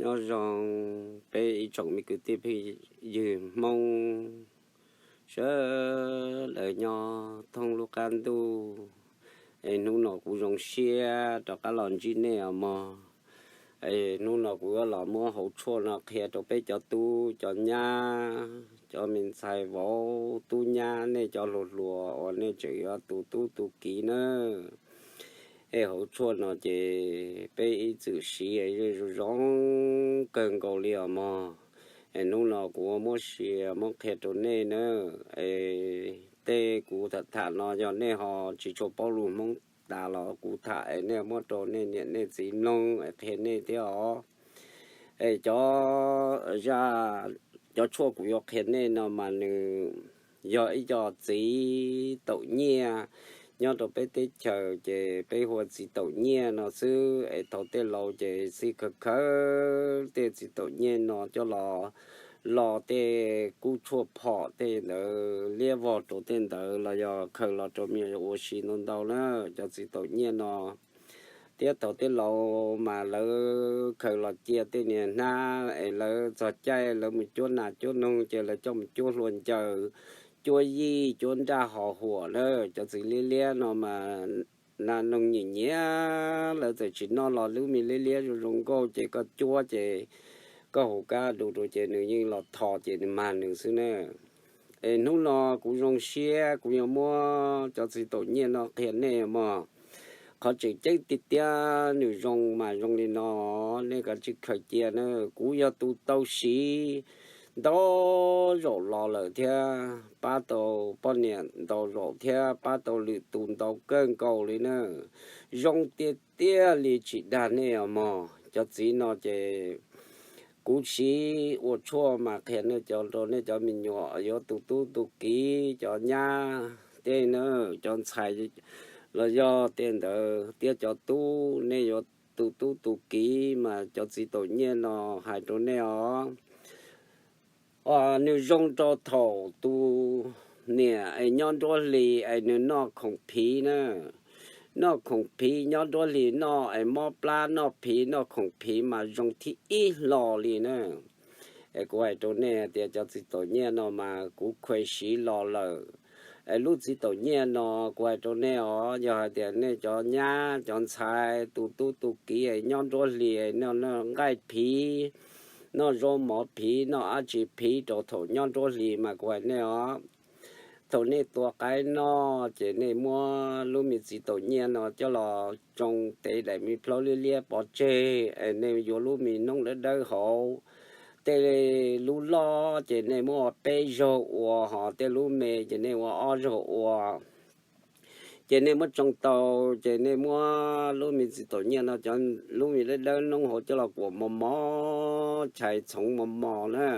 Nyob zoo peb ib tsoom me kwv tij phooj ywg Hmoob sawv daws nyob thoob lub qab ntuj. Es hnub no kuv zoo siab rov qab los ntsib nej os mog. Es hnub no kuv yuav los muab hauv tshuaj no qhia rau peb cov tub cov nyab, cov me ntxhais vauv tub nyab, nej cov hluas hluas uas nej tseem yuav tu tub tu kiv nawb. Es hauv tshuaj no ces peb ib txwm siv zoo zoo kawg nkaus li os mog. Es hnub no kuv muab sia muab qhia rau nej nawb. Es tej kuv tham tham no yog nej ho tsis tshua paub lus Hmoob tas los kuv tham es nej muab rau nej niam nej txiv mloog es qhia nej thiab os. Es cov zaj, cov tshuaj kuv yuav qhia nej no mas nws yog ib co txiv taum nyiaj nyob rau peb teb chaws ces peb hu ua txiv taum nyiaj no xwb. Es thaum tej laus ces txij khaws khaws tej txiv taum nyiaj no coj los lo tej kub tshuaj phom tej ntawd liab vog rau tej ntawd los yog khaws los rau me nyuam ua si ntau ntau na. Cov txiv taum nyiaj no thiab thaum tej laus mas lawv khaws los cia tej niag hnab es lawv txog caij lawv mus cuab nas cuab noog ces lawv coj mus cuab hlua ncaws, cuab yij cuab nraj ho huam na. Cov txiv liab liab no mas nas noog nyiam nyiam, lawv txawm tsis noj los lub me liab liab zoo zoo nkauj ces koj cuab ces koj hu kab du rau ces nws yeej los tho ces nws mag nws xwb na. Es hnub no kuv zoo siab kuv yuav muab cov txiv taum nyiaj no qhia nej mog. Qhov tseem ceeb tiag tiag nws zoo mas zoo li no, nej kav tsij khaws cia na. Kuv yog tus tau siv ntau zaum los lawm thiab pab tau poj niam ntau zaum thiab pab tau lwm tus ntau kawg nkaus li na. Zoo tiag tiag li tsis dag nej os mog. Cov txiv no ces kuv siv ua tshuaj mas qhia nej cov rau nej cov me nyuam yuav tu tub tu kiv, cov nyab tej na, cov ntxhais los yog tej ntawd thiab cov tub nej yuav tu tub tu kiv mas cov txiv taum nyiaj no hais rau nej os. Nws zoo rau thaum tus niam es nyob nruab hlis es nws noj khoom phiv na. Noj khoom phiv nyob nruab hlis noj es mob plab noj phiv noj khoom phiv mas zoo thib ib hlo li na. Es kuv hais rau nej tias cov txiv taum nyiaj no mas kuv khuv siv los lawm. Es lub txiv taum nyiaj no kuv hais rau nej os, yog hais tias nej cov nyab cov ntxhais tu tub tu kiv nyob nruab hlis noj nqaij phiv, noj zaub mov phiv, noj dab tsi phiv rau thaum nyob nruab hlis mas kuv hais nej os, thaum nej tua qaib noj ces nej muab lub me txiv taum nyiaj no coj los tsoo tev daim me plaub liab liab pov tseg es nej yuav lub me noob dawb dawb hauv. Tej lub loj ces nej muab ua peb zaug ua, ho tej lub me ces nej ua ob zaug ua. Ces nej muab tsoo tau, ces nej muab lub me txiv taum nyiaj no cov lub me dawb dawb noob hauv coj los kuam mos mos, chais txhoov mos mos na.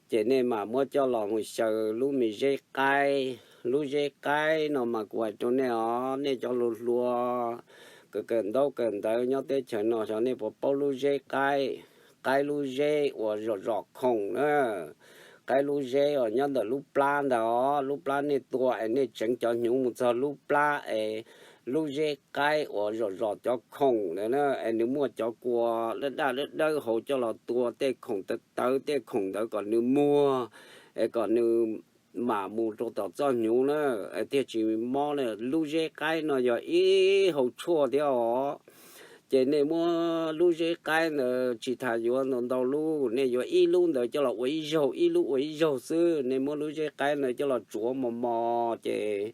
Ces nej mam muab coj los mus xyaw lub me zeb qaib. Lub zeb qaib no mas kuv hais rau nej os, nej cov hluas hluas kawm kawm ntaub kawm ntawv nyob teb chaws no xyov nej puas paub lub zeb qaib. Qaib lub zeb uas zom zom khoom na. Qaib lub zeb uas nyob ntawm lub plab ntag os, lub plab nej tua es nej tseev cov hnyuv mus txog lub plab es lub zeb qaib uas zom zom cov khoom ntawd na, es nws muaj cov kua daj daj dawb dawb hauv coj los tua tej khoom tawv tawv tej khoom ntawd kom nws muag, es kom nws mam mus rau tom txoj hnyuv na, es thiaj tsis mob na. Lub zeb qaib no yog ib hau tshuaj thiab os. Ces nej muab lub zeb qaib ntawd tsis tas yuav ntau ntau lub, nej yuav ib lub ntawd coj los ua ib zaug, ib lub ua ib zaug xwb. Nej muab lub zeb qaib ntawd coj los tsuav mos mos, ces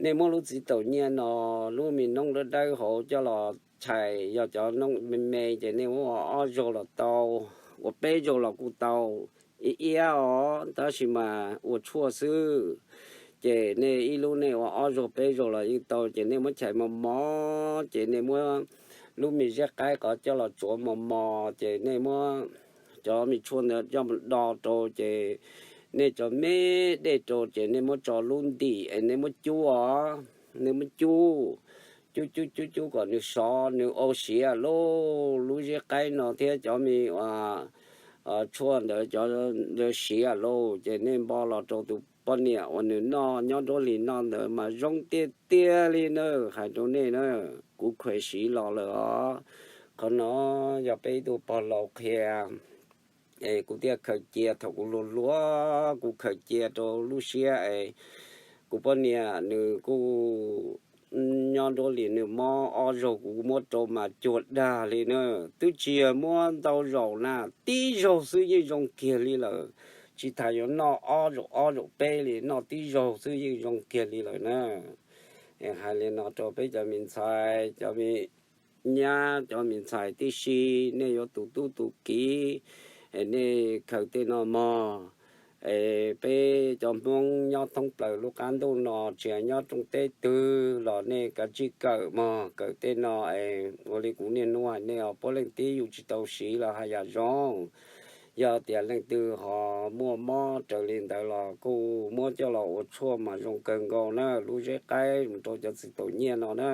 nej muab lub txiv taum nyiaj no, lub me noob dawb dawb hauv coj los tshais, yog cov noob me me ces nej muab ua ob zaug los tau, ua peb zaug los kuj tau, ib iab os, tab sis mas ua tshuaj xwb. Ces nej ib lub nej ua ob zaug peb zaug los yeej tau. Ces nej muab chais mos mos, ces nej muab lub me zeb qaib ko coj los tsuav mos mos, ces nej muab cov me tshuaj ntawd coj mus do rau, ces nej cov me dej rau, ces nej muab tso lub ntim es nej muab cub os. Nej muab cub, cub cub cub cub kom nws sov, nws ua siav lauj. Lub zeb qaib no thiab cov me tshuaj ntawd cov siav lauj, ces nej npo los rau tus poj niam uas nws noj nyob nruab hlis noj ntawd mas zoo tiag tiag li na, hais rau nej na, kuv khuv siv los lawm os. Qhov no yog peb ib tug pog laus qhia, es kuv thiaj khaws cia thaum kuv hluas hluas, kuv khaws cia rau lub siab es kuv poj niam nws kuj nyob nruab hlis nws mob ob zaug, kuv muab rau mas cuag dag li na. Twb tsis yog muab ntau zaus na, tib zaug xwb yeej zoo kiag li lawm. Tsis tas yuav noj ob zaum ob zaum peb li, noj tib zaug xwb yeej zoo kiag li lawm na. Hais li no rau peb cov me ntxhais, cov me nyab, cov me ntxhais tib si, nej yuav tus tub tus kiv, nej khaws tej no mog. Es peb cov Hmoob nyob thoob plaws lub qab ntuj no, tsis hais nyob rooj teb twg los nej kav tsij kawm mog, kawm tej no es ua li kuv niaj hnub hais nej os, puav leej tib yus tsis tau siv los haj yam zoo. Yog tias leej twg ho muaj mob raws li ntawd los kuj muab coj los ua tshuaj mas zoo kawg nkaus na, lub zeb qaib mus rau cov txiv taum nyiaj no na.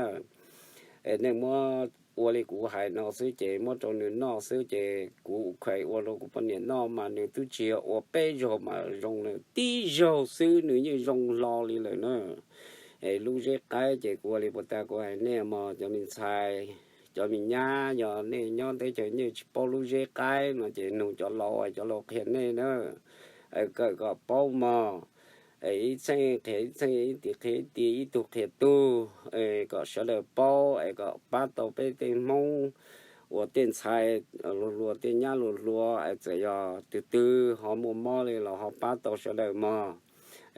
Es nej muab ua li kuv hais no xwb ces muab rau nws noj xwb ces kuv khaws ua rau kuv poj niam noj mas nws twb tsis yog ua peb zaug mas zoo na, tib zaug xwb nws yeej zoo hlo li lawm na. Es lub zeb qaib ces kuv ua li puas tas kuv hais nej mog cov me ntxhais, cov me nyab, yog nej nyob teb chaws nyiaj tsis paub lub zeb qaib no ces nug cov laus, cov laus qhia nej na. Kawm kom paub mog. Es ib txheej qhia ib txheej, ib tim qhia ib tim, ib tug qhia tug, kom sawv daws paub es kom pab tau peb tej Hmoob uas tej ntxhais hluas hluas, tej nyab hluas hluas es txawm yog tus twg ho muaj mob li los ho pab tau sawv daws mog.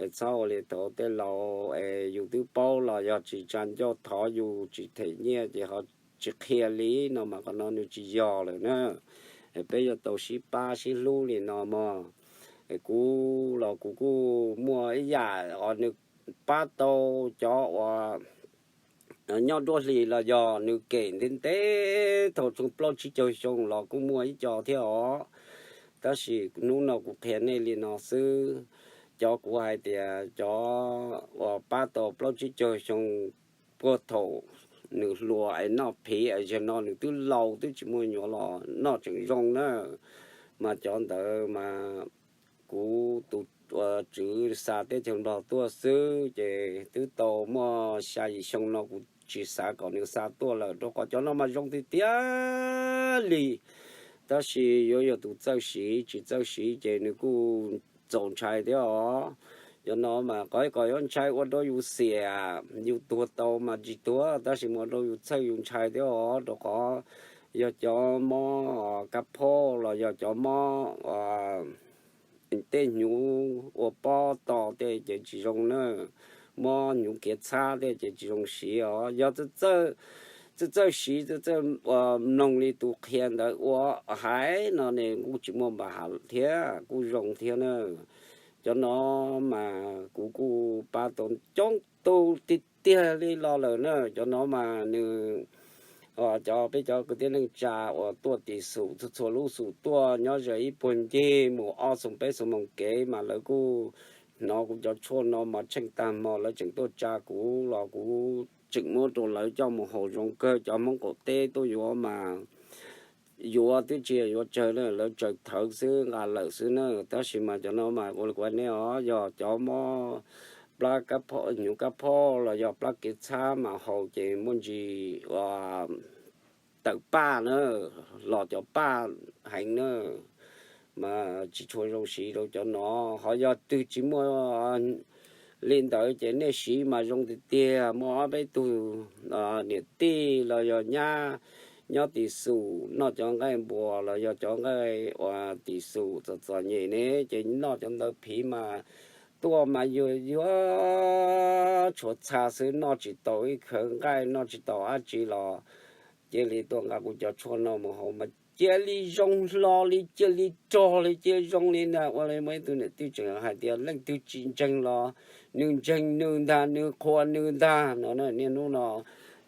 Es txhob ua li thaum tej laus es yus twb paub los yog tsis tsa ncauj thov yus tsis them nyiaj ces ho tsis qhia li no mas qhov no nws tsis yog lawm na. Es peb yuav tau sib pab sib hlub li no mog. Es kuv los kuv kuj muaj ib yam os, nws pab tau cov uas nyob nruab hlis los yog nws kem ntev ntev thaum tsoo plaub tsib caug xyoo los kuj muaj ib co thiab os. Tab sis hnub no kuv qhia nej li no xwb, cov kuv hais tias cov uas pab tau plaub tsib caug xyoo puag thaum nws hluas es noj phiv es zaum no nws twb laus twb tsis muaj nyuam los noj tseem zoo na. Mas cov ntawd mas kuv tus tswv xa teb chaws Nplog tuaj xwb ces twb tau muaj xya yim xyoo no kuv tsis xav kom nws xa tuaj lawm rau qhov cov no mas zoo tiag tiag li. Tab sis yuav yog tus txawj siv, tsis txawj siv ces nws kuj txaus ntshai thiab os. Cov no mas qhov kom yuav ntshai ua rau yus xiam, yus tuag tau mas tsis tuag tab sis mus ua rau yus txhawj yus ntshai thiab os, rau qhov yog cov mob kab phob los yog cov mob tej hnyuv ua pob to tej ces tsis zoo na, mob hnyuv kiav txhab tej ces tsis zoo siv os. Yog txawj txawj siv txawj mloog li tus qhia ntawd ua hais no ne kuj tsis muaj npa has thiab kuj zoo thiab na. Cov no mas kuv kuj pab tau coob tus tiag tiag li los lawm na. Cov no mas nws, cov peb cov kwv tij neej tsa uas tuaj tim xum txhua txhua lub xum tuaj nyob ze ib puag ncig mus ob xoom peb xoom moos kev mas lawv kuj hnov kuv cov tshuaj no mas tsheej tag hmo lawv tseem tuaj tsa kuv los kuv tseem muab rau lawv coj mus haus zoo kawg. Cov Hmoob qaum teb tuaj yuav mas yuav twb tsis yog yuav tsawg na, lawv tsaws thawv xwb nqa lawm xwb na. Tab sis mas cov no mas ua li kuv hais nej os, yog cov mob plab kab phob, hnyuv kab phob los yog plab kiav txhab mas haus ces muaj ntsis tawm paj na, los cov paj heev na, mas tsis tshua zoo siv rau cov no. Ho yog twg tsis muaj li ntawd ces nej siv mas zoo tiag tiag. Muaj ob peb tug niam tij los yog nyab nyob tim xum noj cov nqaij npua los yog cov nqaij uas tim xum txom txom nyem ne, ces noj cov ntawd phiv mas tuaj mas yuag yuag tshuav txha xwb, noj tsis tau ib khawv nqaij, noj tsis tau dab tsi los cia li tuaj nqa kuv cov tshuaj no mus haus mas cia li zoo hlo li, cia li rog li, cia li zoo li ntag. Ua li muaj ib tug niam tij tseem hais tias leej twg tsis ntseeg los nws ntseeg nws ntag, nws qhuas nws ntag no. Niaj hnub no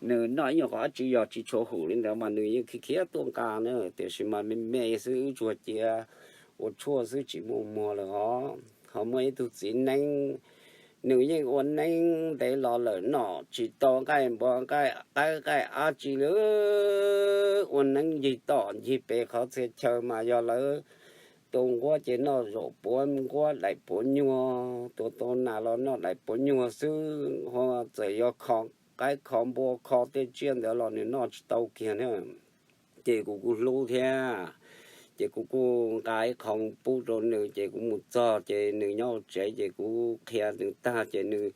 nws noj ib nyuag qhov dab tsi yog tsis tshua haum li ntawd mas nws yeej khiav khiav tuaj nqa na. Tiam sis mas me me xwb, wb tsuas cia ua tshuaj xwb tsis muaj muag lawm os. Ho muaj ib tug txiv neeb, nws yeej ua neeb ntev los lawm, noj tsis tau nqaij npua nqaij qawb nqaij dab tsi li. Ua neeb ncig toj ncig pem qhov txhia chaw mas yog lawv tua nquab ces noj zaum puav nquab daim puav nyuag, tua tau nas los noj daim puav nyuag xwb, ho txawm yuav kho qaib kho npua kho tej tsiaj ntawd los nws noj tsis tau kiag na. ces kuv kuj hlub thiab. Ces kuv kuj nqa ib qho pub rau nws, ces kuv mus txog ces nws nyob hauv tsev, ces kuv qhia nws tag ces nws,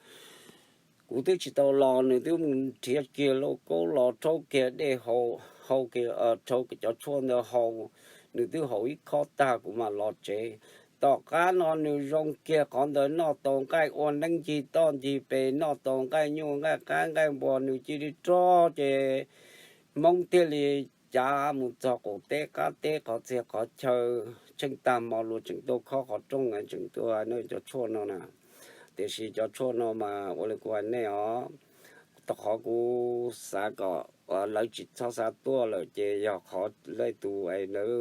kuv twb tsis tau los, nws twb mus nrhiav kiag lauj kaub los rhaub kiag dej haus, hau kiag, rhaub cov tshuaj ntawd haus, nws twb haus ib khob tag kuv mam los tsev. Tom qab no nws zoo kiag qhov ntawd, noj tau nqaij ua neeb ncig toj ncig pes, noj tau nqaij nyuj nqaij qab nqaij npua, nws cia li rog ces Hmoob thiaj li cav mus txog qaum teb qab teb qhov txhia qhov chaw, tsheej tag hmo luag tseem tuaj khob qhov rooj, tseem tuaj noj cov tshuaj no na. Tiam sis cov tshuaj no mas ua li kuv hais nej os, rau qhov kuv xav kom lawv tsis txhob xav tuaj lawm ces yog qhov leej twg es lawv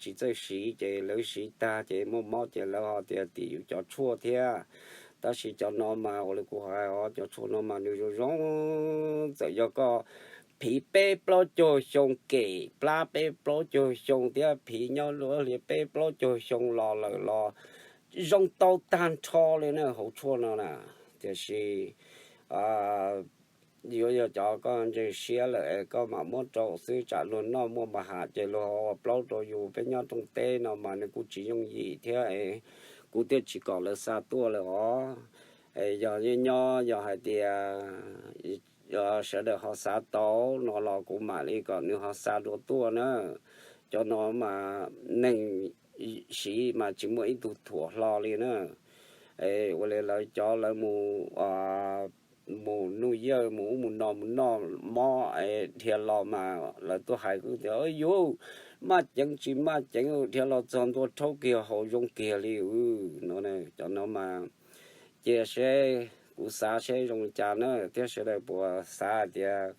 tsis txawj siv ces lawv siv tag ces muaj mob ces lawv ho tias tim yus cov tshuaj thiab. Tab sis cov no mas ua li kuv hais os, cov tshuaj no mas nws zoo zoo, txawm yog koj phiv peb plaub caug xyoo, kem plab peb plaub caug xyoo thiab phiv nyob luaj li peb plaub caug xyoo los lawm los zoo tau tag nrho li na hauv tshuaj no na. Tiam sis yuav yog cov koj ntseeg siab lawm es koj mam muab rau xwb, tsam luag noj muaj npa ham ces luag ua plaub rau yus. Peb nyob rooj teb no mas nws kuj tsis yooj yim thiab es kuv thiaj tsis kom lawv xa tuaj lawm os. Es yog nyob nyob yog hais tias sawv daws ho xav tau no los kuv mam li kom nws ho xa dua tuaj na. Cov no mas neeg siv mas tsis muaj ib tug thuam hlo li na. Ua li lawv cov lawv mus mus nuj yawj mus ub mus no mus noj mob dhia los mas lawv tuaj hais kuv tias, yuav maj ceev tsis maj ceev, dhia los txog ntua rhaub kiag haus zoo kiag li no. Cov no mas cia seb kuv xav seb zoo li cas na, thiab sawv daws puas xav hais tias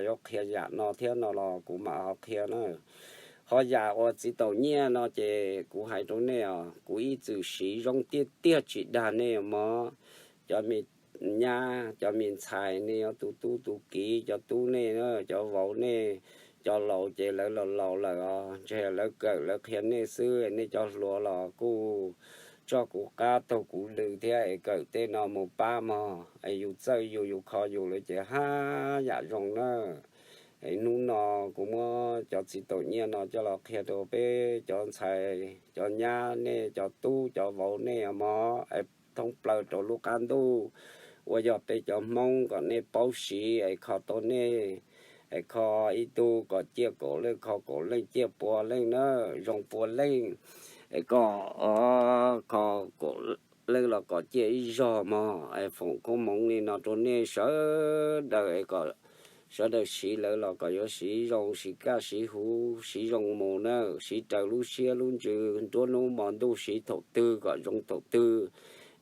yuav qhia yam no thiab no los kuv mam ho qhia na. Ho yam uas txiv taum nyiaj no ces kuv hais rau nej os, kuv ib txwm siv zoo tiag tiag tsis dag nej mog. Cov me nyab, cov me ntxhais, nej yuav tu tub tu kiv, cov tub nej, cov vauv nej, cov laus ces lawv laus laus lawm os, ntshe lawv kawm lawv qhia nej xwb, nej cov hluas los kuj tso kuv qab taug kuv lw thiab es kawm tej no mus pab mog, es yus txawj yus, yus kho yus lawm ces haj yam zoo na. Es hnub no kuv muab cov txiv taum nyiaj no coj los qhia rau peb cov ntxhais cov nyab nej, cov tub cov vauv nej mog, es thoob plaws rau lub qab ntuj uas yog peb cov Hmoob kom nej paub siv es kho tau nej, es kho ib tug kom ciaj kaum leej, kho kaum leej ciaj pua leej na, zoo pua leej, es kom kho kaum leej los kom ciaj ib zog mog. Es foom koob hmoov li no rau nej sawv daws es kom sawv daws siv lawm los kom yuav siv zoo, siv kaj siv huv, siv zoo mus na, siv raws lub siab lub ntsws, nruab hnub hmo ntuj siv thaum twg kom zoo thaum twg,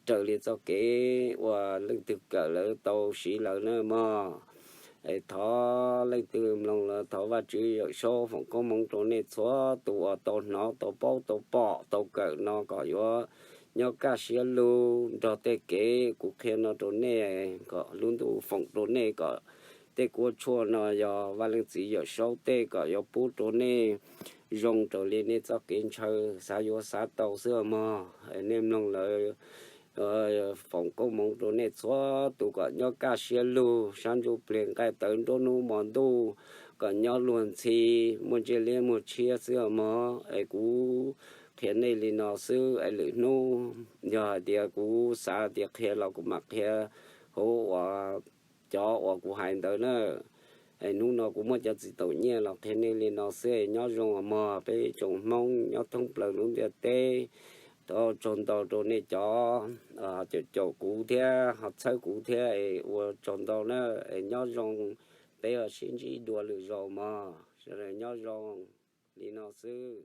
raws li txoj kev uas leej twg kawm lawv tau siv lawm na mog. Es thov leej twg mloog los thov Vajtswv Yawm Saub foom koob hmoov rau nej txhua tus uas tau hnov tau paub tau pom tau kawm no kom yuav nyob kaj siab lug nrog tej kev kuv qhia no rau nej, kom lub ntuj foom rau nej kom tej kuab tshuaj no yog Vaj Leej Txiv Yawm Saub tej kom yuav pub rau nej zoo raws li nej txoj kev ntshaw xav yuav xav tau xwb mog. Nej mloog lawm foom koob hmoov rau nej txhua tus kom nyob kaj siab lug, sab ntsuj plig nqaij tawv nruab hnub hmo ntuj, kom nyob luag ntxhi, muaj ntsej liab muag tshiab xwb mog. Es kuv qhia nej li no xwb es lwm hnub yog hais tias kuv xav tias qhia los kuv mam qhia hauv uas cov uas kuv hais ntawd na. Es hnub no kuv muab cov txiv taum nyiaj los qhia nej li no xwb, nyob zoo mog peb tsoom Hmoob nyob thoob plaws lub ntiaj teb. Thov tsaug ntau rau nej cov caum caum kuv thiab ho txhawb kuv thiab, ua tsaug ntau na. Es nyob zoo, peb sib ntsib dua lwm zaus mog, sawv daws nyob zoo. Li no xwb.